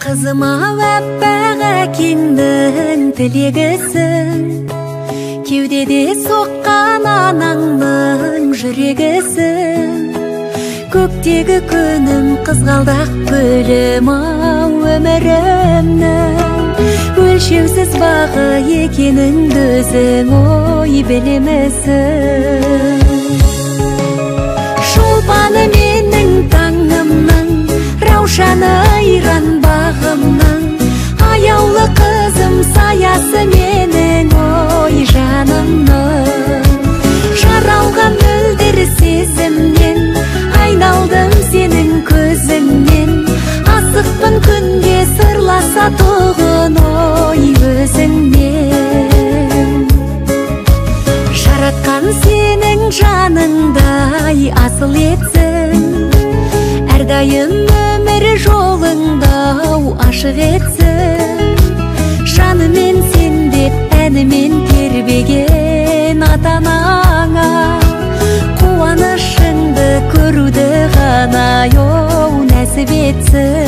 Қызым ау, әппақ әкеңнің тілегісің, кеудеде соққан анаңның жүрегісің. Көктегі күнім, қызғалдақ гүлім ау, өмірімнің өлшеусіз бағы екеніңді өзің ой білемісің. Шолпаны менің таңымның, раушаны айран бағымның, аяулы қызым саясы менің ой жанымның. Жаралған мөлдір сезімнен, айналдым сенің көзіңнен, асықпын күнде сырласа тұғын ой өзіңмен. Жаратқан сенің жаныңдай асыл етсін, әрдайым өмір жолыңдау ашық етсін. Жанымен сен деп әнімен тербеген ата-анаңа, қуанышыңды көруді ғана оу нәсіп етсін.